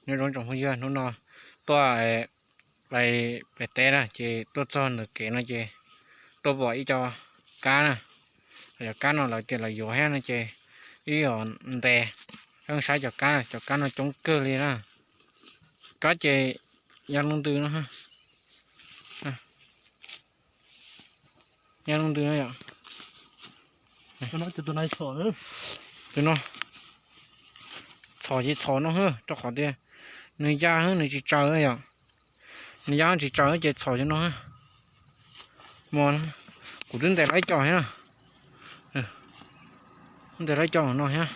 Nyob zoo tsoom phooj ywg, hnub no tuaj pem teb na, ces tuaj txog ntawm kev no ces tuaj pom ib co kab na. Cov kab no lawv tias lawv yuav thiab no ces wb yuav ntes, saib cov kab, cov kab no coob kawg li na. Kab ces ya lub ntws no, ya lub ntws no yom. Tus no txhom ces txhom no, rau qhov tias nws ya nws tsis tsaws yom. Nws ya tsis tsaws ces txhom cov no. Mas kuv twb ntes lawv ib co thiab na. Ntes lawv ib co no thiab.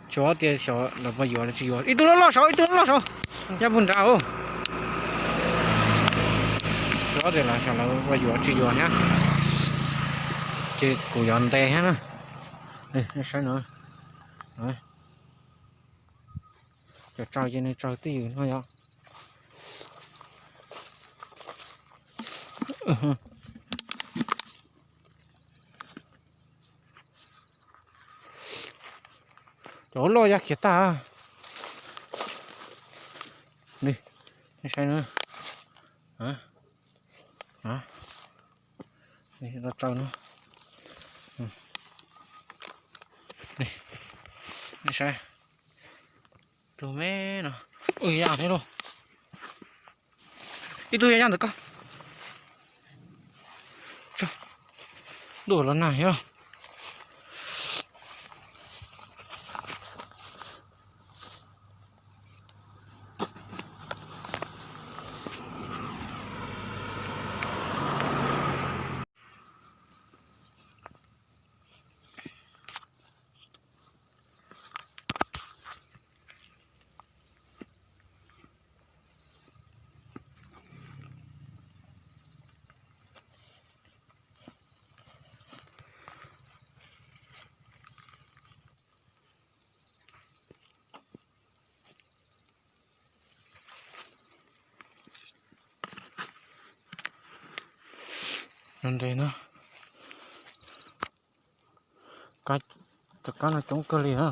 Tsis paub tias xyov lawv puas yuav los tsis yuav. Ib tug loj loj saud, ib tug loj loj saud, ya puag nrad. Tsis paub tias lawv xyov lawv puas yuav tsis yuav thiab. Ces kuv yuav ntes thiab na. Saib no, cov tsaws ces nws tsaws twj ywm no yom. Cov loj ya khiav tag. Saib na. Tsaws no. Saib, tus me no, ya thiab lauj. Ib tug ya ya ntawm ko. Ntuj los nag thiab. Ntes no, cov kab no coob kawg li na.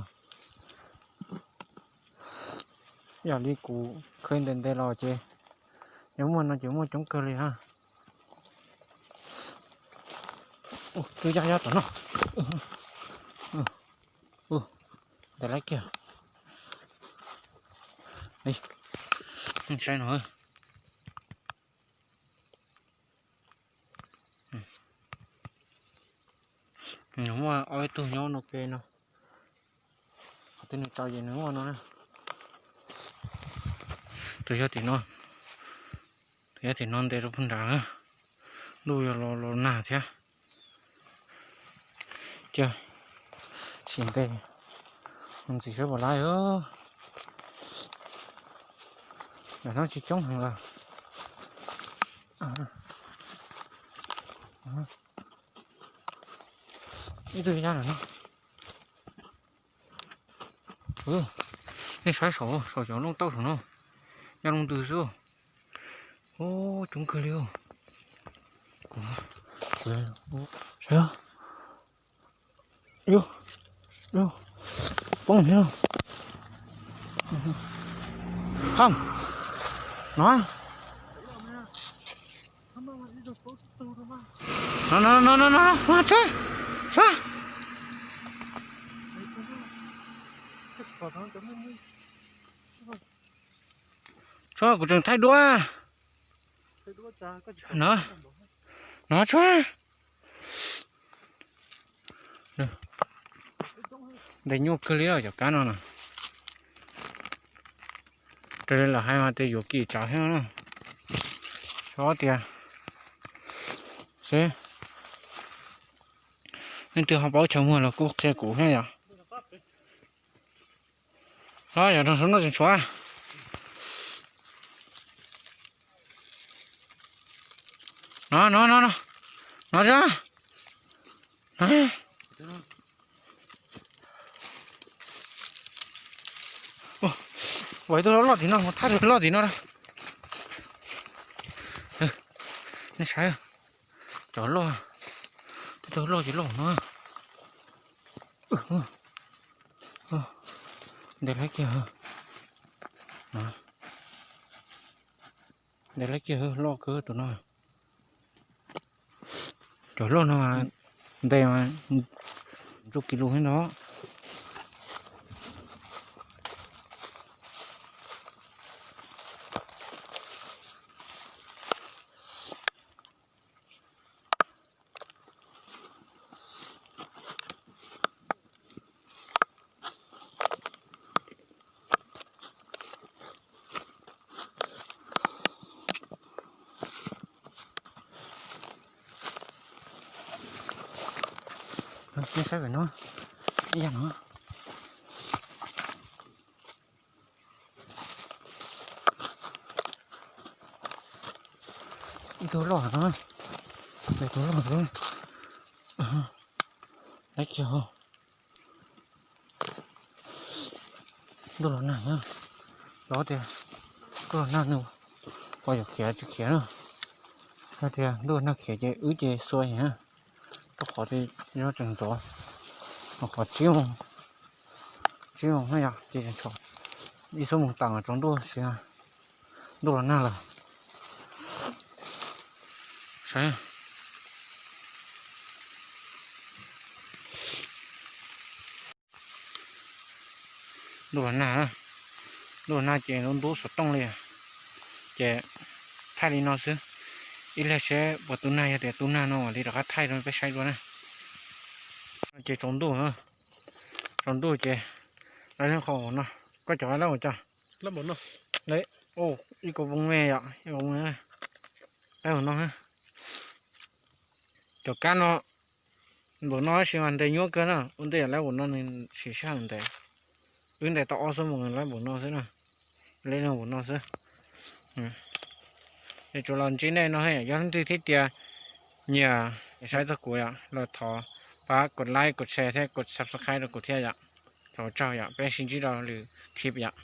Yam li kuv kheev ntes ntes los ces yog muaj no ces muaj coob kawg li na. Twb ya ya tom no. Ntes lawv kiag. Saib no. Nws muaj ob ib tug nyob no ke no. Qhov twg nws tsaws ces nws muaj no na. Tus yog tim no, tus yog tim no ntes rau puag nrad. Ntuj yog los los nag thiab. Cia sim ntes mus ntxiv saib puas laib. Lam no tsis coob heev lawm. Ib tug ya lawm no. Nej saib saum, saum cov looj tauj saum no, ya loo ntws xwb. Ub, coob kawg li. Saib, poob thiab. Hom, no, no, no, no, no, no, no, tso, tso. Tso, kuv tseem thaij duab. No, no, tso. Ntes nyuaj kawg li cov kab no na. Raws li lawv hais mas tias yuav kim tsawv thiab na. Xyov tias, seb, leej twg ho paub chaw muag los kuj qhia kuv thiab yom. Los yog rau saum no tseem tshuav. No, no, no, no, no, tso. Ua ib tug loj loj tim no, mus thab loj tim no. Nej saib, cov loj, tej tug loj tsis loj no. Ntes lawv kiag. Ntev lawm kiag, loj kawg tus no. Cov loj no ntes mas ntsuj kis lus thiab ntag. Nej saib pem no, ib yam no. Ib tug loj no, ib tug loj no. Dab tsi hos? Ntuj los nag na. Xyov tias ntuj los nag nws puas yuav khiav tsis khiav na. Yog tias ntuj los nag khiav ces wb ces xua heev na, rau qhov tias nyob tseem ntxov, qhov tsib moos, tsib moos na yom, ces tseem tshuav ib xuab moos tawm tsaus ntuj si, ntuj los nag lawm. Saib, ntuj los nag, ntuj los nag ces ntub ntub xov tooj li. Ces thaij li no xwb, ib leeg seb puas tu nag, yog tias tu nag no mam li rov qab thaij rau peb saib dua na. Ces tsaus ntuj, tsaus ntuj ces lawv leej qhov no, koj cov lawb ua cas? Ib ko voo me yom, ib ko voo, lawb ua no. Cov kab no npaum no tab sis mas ntes nyuaj kawg na, ua ntej lawb npaum no nws siv sij hawm ntes. Wb ntes tau ob xuab moos lawb npaum no xwb na, lawb npaum no xwb. Es tsuas los ntsib nej no, yog leej twg thiab tias nyiam saib txog kuv yom, los thov pab kos like, kos share thiab kos subscribe rau kuv thiab yom. Thov ua tsaug yom, peb sib ntsib rau lwm clip yom.